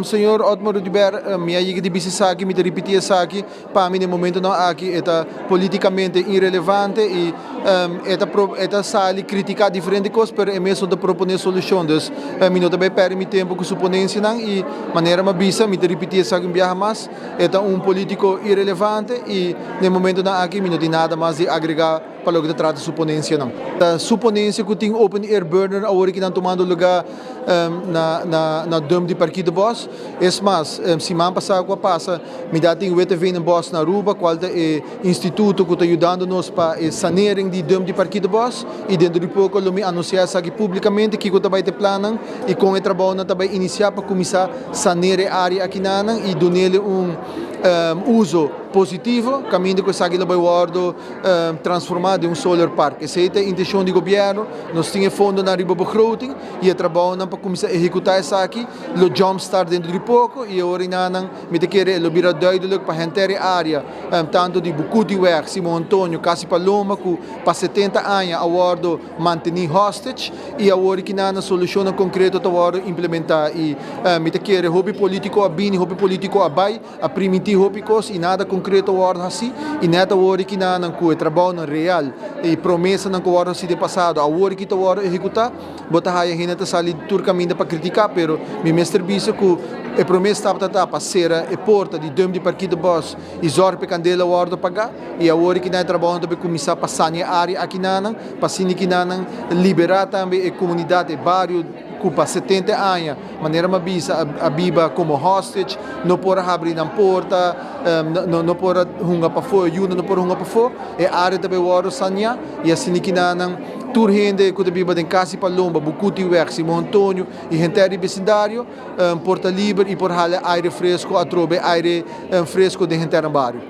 Señor Otmar Oduber, mi a yega di bisa esaki, mi ta ripiti esaki, pa mi den momentonan aki e ta politicamente irelevante y e ta e ta sali critica diferente cos pero e mes no ta propone solucion. Dus mi no ta bay perde mi tempo cu su ponencianan y manera mi a bisa, mi ta ripiti esaki un biaha mas, e ta un politico irelevante y den momentonan aki mi no tin nada mas di agrega pa loke ta trata su ponencianan. Ta su ponencia cu tin open air burner awor ki nan tumando lugar na na na dump di Parkietenbos. Es mas, siman pasa cu a pasa mi ta tin Witteveenenbos na Aruba cual ta e instituto cu ta yudando nos pa e sanering di dump di Parkietenbos y dentro di poco lo mi anuncia esaki publicamente kico ta bay ta e plannan y con e trabounan ta bay inicia pa cuminsa saneer e area akinanan y dunele un uso positivo caminda cu esaki lo bay wordo transforma den un solar park. Esey ta e intencion di gobierno. Nos tin e fondonan riba begroting y e trabounan pa cuminsa ehecuta esaki lo jump start dentro di poco y e ora enanan mi ta kere e lo bira duidelijk pa henter e area tanto di Bucutiweg, Simon Antonio, Casi Paloma cu pa 70 aña a wordo manteni hostage y awor kinanan solucionnan concreto ta wordo implementa y mi ta kere hopi politico a bini, hopi politico a bay, a primintí hopi kos i nada konkreto wòrdu hasí, i nèt awor ki nan ku e trabounan real i promesanan ku wòrdu hasí den pasado awor ki ta wòrdu ehekutá, bo ta haya hende ta sali tur kaminda pa kritiká, pero mi mester bisa ku e promé stap ta ta pa sera e porta di dump di parkitebòs i zòrg pa e kandela wòrdu pagá, i awor ki nan e trabounan ta bai kuminsá pa sania e área akinanan, pa asina ki nan liberá tambe e komunidat, e bario. Ku pa 70 aña, manera mi a bisa, a biba komo hostage, no por a habri nan porta, no por a hunga pafó, e yunan no por a hunga pafó, e área ta bai wòrdu saneá i asina kinanan tur hende ku ta biba den Kasi Palomba, Bukutiweg, Simon Antonio i henter di besindario por ta liber i por hala aire fresko atrobe aire fresko den henter nan bario.